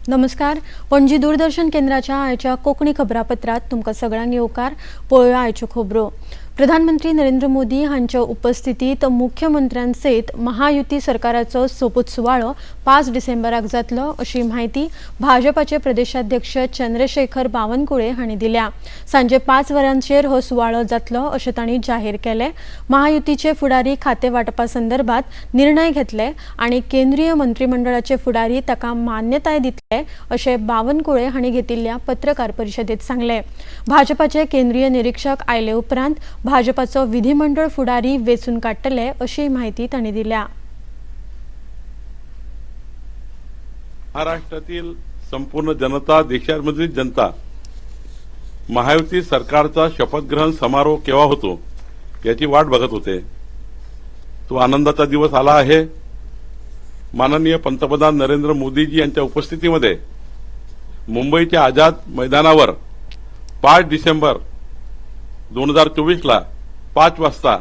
नमस्कार, पणजी दूरदर्शन केंद्राच्या आयच्या कोंकणी खबरापत्रात तुमकां सगळ्यांक येवकार. पळोवया आयच्यो खबरो. प्रधानमंत्री नरेंद्र मोदी हांच्या उपस्थितीत मुख्यमंत्र्यां सयत महायुती सरकाराचो सोपूत सुवाळो 5 डिसेंबराक जातलो अशी म्हायती भाजपाचे प्रदेशाध्यक्ष चंद्रशेखर बावनकुळे हांणी दिल्या. सांजे 5 वरांचेर हो सुवाळो जातलो अशें तांणी जाहीर केलें. महायुतीचे फुडारी खाते वांटपा संदर्भात निर्णय घेतले आनी केंद्रीय मंत्रिमंडळाचे फुडारी ताका मान्यताय दितले अशें बावनकुळे हांणी घेतिल्ल्या पत्रकार परिशदेत सांगलें. भाजपाचे केंद्रीय निरीक्षक आयले उपरांत भाजपाचो विधिमंडळ फुडारी वेंचून काडटले अशी म्हायती तांणी दिल्या. महाराष्ट्रातील संपूर्ण जनता, देशामधील जनता महायुती सरकारचा शपथग्रहण समारोह केव्हा होतो याची वाट बघत होते. तो आनंदाचा दिवस आला आहे. माननीय पंतप्रधान नरेंद्र मोदीजी यांच्या उपस्थितीमध्ये मुंबईच्या आझाद मैदानावर 5 डिसेंबर 2024 ला 5 वाजता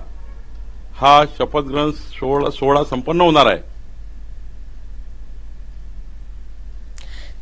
हा शपथग्रहण सोहळा संपन्न होणार आहे.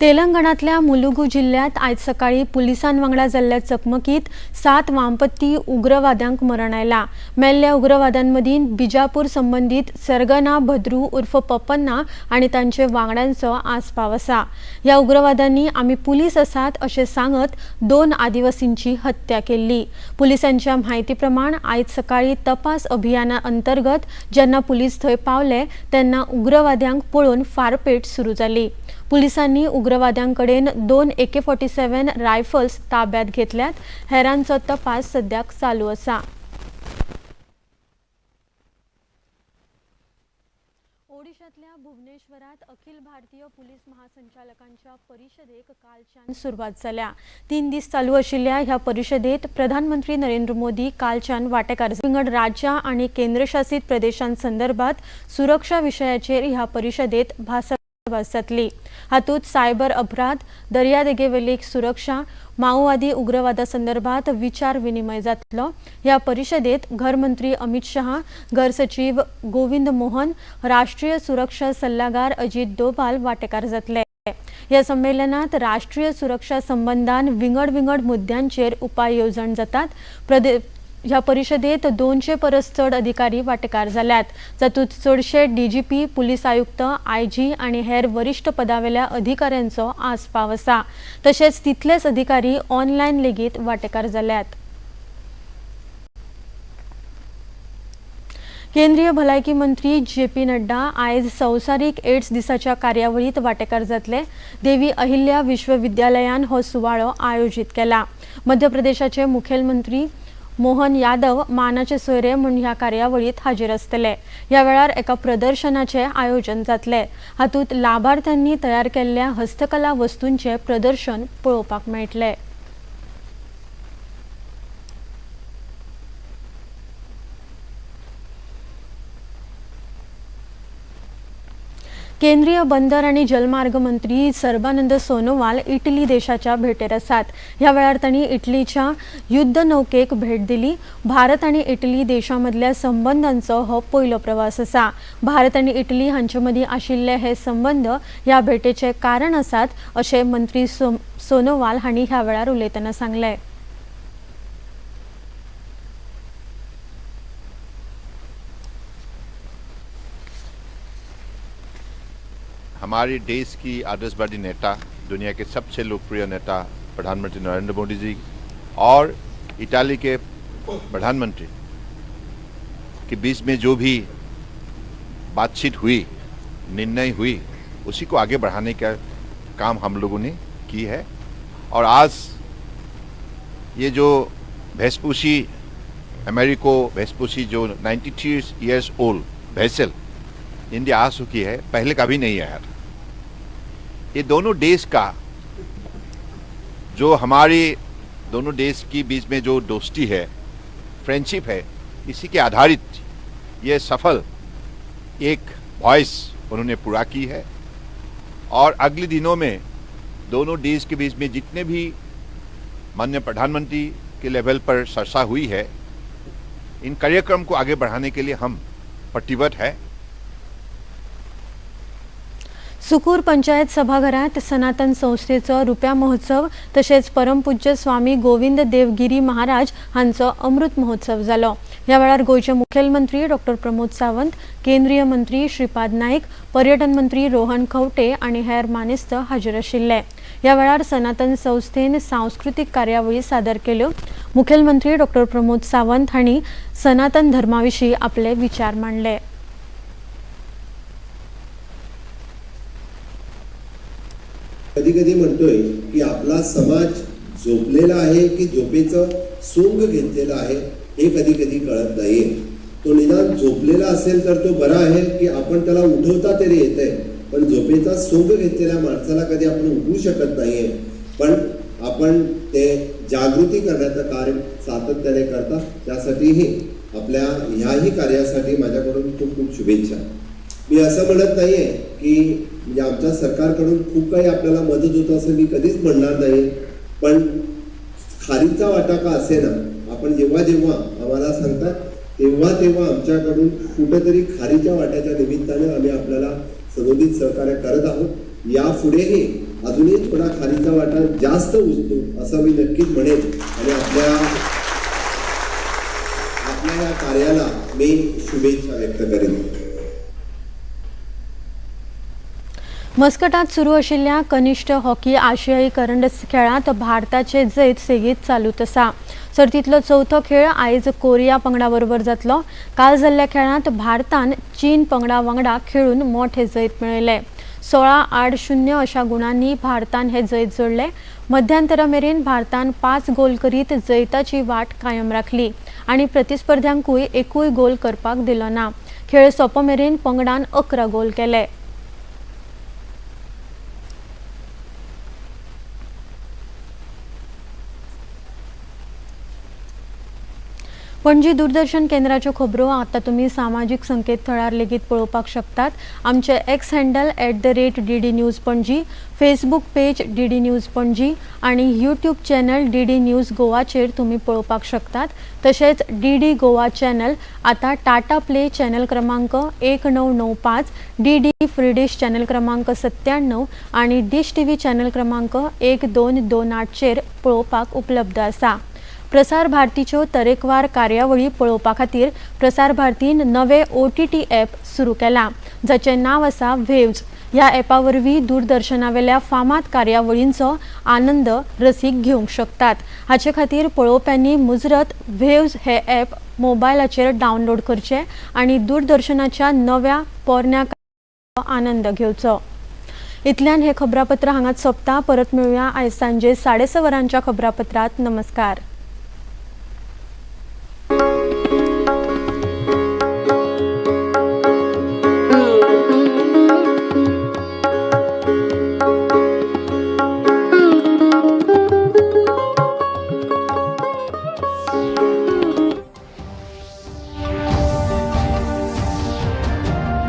तेलंगणातल्या मुलुगू जिल्ह्यात आयज सकाळी पुलिसां वांगडा जाल्ल्या चकमकीत 7 वामपत्ती उग्रवाद्यांक मरण आयला. मेल्ल्या उग्रवाद्यांमदीं बिजापूर संबंदीत सरगना भद्रू उर्फ पपन्ना आनी तांचे वांगड्यांचो आस्पाव आसा. ह्या उग्रवाद्यांनी आमी पुलीस आसात अशें सांगत 2 आदिवासींची हत्या केल्ली. पुलिसांच्या म्हायती प्रमाण आयज सकाळी तपास अभियाना अंतर्गत जेन्ना पुलीस थंय पावले तेन्ना उग्रवाद्यांक पळोवन फारपेट सुरू जाली. पुलिसांनी उग्रवाद्यांकडेन 2 AK-47 rifles ताब्यात घेतल्यात. हेरांचो तपास सद्याक चालू आसा. ओडिशांतल्या भुवनेश्वरात अखिल भारतीय पुलीस महासंचालकांच्या परिशदेक कालच्यान सुरवात जाल्या. 3 दीस चालू आशिल्ल्या ह्या परिशदेत प्रधानमंत्री नरेंद्र मोदी कालच्यान वांटेकार. विंगड राज्यां आनी केंद्रशासीत प्रदेशांसंदर्भात सुरक्षा विशयाचेर ह्या परिशदेत भासाभास जातली. हातूंत सायबर अपराध, दर्यादेगेवेली सुरक्षा, माओवादी उग्रवादा संदर्भात विचार विनिमय जातलो. ह्या परिशदेत घरमंत्री अमित शहा, घर सचीव गोविंद मोहन, राष्ट्रीय सुरक्षा सल्लागार अजित डोभाल वांटेकार जातले. ह्या संमेलनात राष्ट्रीय सुरक्षा संबंदान विंगड विंगड मुद्द्यांचेर उपाय येवजण जातात. ह्या परिशदेत 200 परस चड अधिकारी वांटेकार जाल्यात, जातूंत चडशे डीजीपी, पुलीस आयुक्त, आयजी आनी हेर वरिश्ठ पदावेल्या अधिकाऱ्यांचो आस्पाव आसा. तशेंच तितलेच अधिकारी ऑनलायन लेगीत वांटेकार जाल्यात. केंद्रीय भलायकी मंत्री जे पी नड्डा आयज संवसारीक एड्स दिसाच्या कार्यावळीत वांटेकार जातले. देवी अहिल्या विश्वविद्यालयान हो सुवाळो आयोजीत केला. मध्य प्रदेशाचे मुखेलमंत्री मोहन यादव मानाचे सोयरे म्हूण ह्या कार्यावळीत हाजीर आसतले. ह्या वेळार एका प्रदर्शनाचें आयोजन जातलें. हातूंत लाभार्थ्यांनी तयार केल्ल्या हस्तकला वस्तूंचें प्रदर्शन पळोवपाक मेळटलें. केंद्रीय बंदर आनी जलमार्ग मंत्री सर्बानंद सोनोवाल इटली देशाच्या भेटेर आसात. ह्या वेळार तांणी इटलीच्या युद्ध नौकेक भेट दिली. भारत आनी इटली देशां मदल्या संबंदांचो हो पयलो प्रवास आसा. भारत आनी इटली हांचे मदीं आशिल्ले हे संबंद ह्या भेटेचें कारण आसात अशें मंत्री सोनोवाल हांणी ह्या वेळार उलयतना सांगलें. हमारे देश की आदर्शवादी नेता, दुनिया के सबसे लोकप्रिय नेता प्रधानमंत्री नरेंद्र मोदी जी और इटाली के प्रधानमंत्री के बीच में जो भी बातचीत हुई, निर्णय हुई, उसी को आगे बढ़ाने का काम हम लोगों ने की है। और आज ये जो वेस्पुची, अमेरिको वेस्पुची जो 93 years old vessel India आ चुकी है, पहले कभी नहीं आया था। ये दोनों देश का जो हमारी दोनों देश की बीच में जो दोस्ती है, फ्रेंडशिप है, इसी के आधारित ये सफल एक वॉइस उन्होंने पूरा की है। और अगले दिनों में दोनों देश के बीच में जितने भी माननीय प्रधानमंत्री के लेवल पर चर्चा हुई है, इन कार्यक्रम को आगे बढ़ाने के लिए हम प्रतिबद्ध हैं। सुकूर पंचायत सभाघरात सनातन संस्थेचो रुप्या महोत्सव तशेंच परमपूज्य स्वामी गोविंद देवगिरी महाराज हांचो अमृत महोत्सव जालो. ह्या वेळार गोंयचे मुखेलमंत्री डॉक्टर प्रमोद सावंत, केंद्रीय मंत्री श्रीपाद नाईक, पर्यटन मंत्री रोहन खंवटे आनी हेर मानेस्त हाजीर आशिल्ले. ह्या वेळार सनातन संस्थेन सांस्कृतीक कार्यावळी सादर केल्यो. मुखेलमंत्री डॉक्टर प्रमोद सावंत हांणी सनातन धर्मा विशीं आपले विचार मांडले. कधी कधी म्हणतोय की आपला समाज झोपलेला आहे की झोपेचं सोंग घेतलेलं आहे हे कधी कधी कळत नाहीये. तो निदान झोपलेला असेल तर तो बरा आहे की आपण त्याला उठवता तरी येतंय, पण झोपेचा सोंग घेतलेल्या माणसाला कधी आपण उठवू शकत नाहीये. पण आपण ते जागृती करण्याचं कार्य सातत्याने करता, त्यासाठीही आपल्या ह्याही कार्यासाठी माझ्याकडून खूप खूप शुभेच्छा. मी असं म्हणत नाहीये की म्हणजे आमच्या सरकारकडून खूप काही आपल्याला मदत होतं असं मी कधीच म्हणणार नाही, पण खारीचा वाटा का असेना, आपण जेव्हा जेव्हा आम्हाला सांगतात तेव्हा तेव्हा आमच्याकडून कुठेतरी खारीच्या वाट्याच्या निमित्ताने आम्ही आपल्याला सदोदित सहकार्य करत आहोत. यापुढेही अजूनही थोडा खारीचा वाटा जास्त उचलू असं मी नक्कीच म्हणेन आणि आपल्या आपल्या या कार्याला मी शुभेच्छा व्यक्त करेन. मस्कटात सुरू आशिल्ल्या कनिष्ठ हॉकी आशियाई करंड खेळांत भारताचे जैत सेगीत चालूच आसा. सर्तींतलो चवथो खेळ आयज कोरिया पंगडा बरोबर जातलो. काल जाल्ल्या खेळांत भारतान चीन पंगडा वांगडा खेळून मोठे जैत मेळयलें. 16-0 अशा गुणांनी भारतान हे जैत जोडलें. मध्यांतरा मेरेन भारतान 5 गोल करीत जैताची वाट कायम राखली आनी प्रतिस्पर्ध्यांकूय एकूय गोल करपाक दिलो ना. खेळ सोंपो मेरेन पंगडान 11 गोल केले. पणजी दूरदर्शन केंद्राच्यो खबरो आतां तुमी सामाजीक संकेतथळार लेगीत पळोवपाक शकतात. आमचे X handle @DD News Panaji, Facebook page DD News Panaji आनी यूट्यूब चॅनल डीडी न्यूज गोवाचेर तुमी पळोवपाक शकतात. तशेंच डीडी गोवा चॅनल आतां टाटा प्ले चॅनल क्रमांक 1995, डीडी फ्री डिश चॅनल क्रमांक 97 आनी डिश टीव्ही चॅनल क्रमांक 1228चेर पळोवपाक उपलब्ध आसा. प्रसार भारतीच्यो तरेकवार कार्यावळी पळोवपा खातीर प्रसार भारतीन नवे ओटीटी ॲप सुरू केलां, जाचें नांव आसा वेव्ज. ह्या ॲपा वरवीं दूरदर्शनावेल्या फामाद कार्यावळींचो आनंद रसीक घेवंक शकतात. हाचे खातीर पळोवप्यांनी मुजरत वेव्ज हे ॲप मोबायलाचेर डावनलोड करचें आनी दूरदर्शनाच्या नव्या पोरण्या आनंद घेवचो. इतल्यान हे खबरापत्र हांगाच सोंपता. परत मेळुया आयज सांजे 6:30 वरांच्या खबरापत्रात. नमस्कार.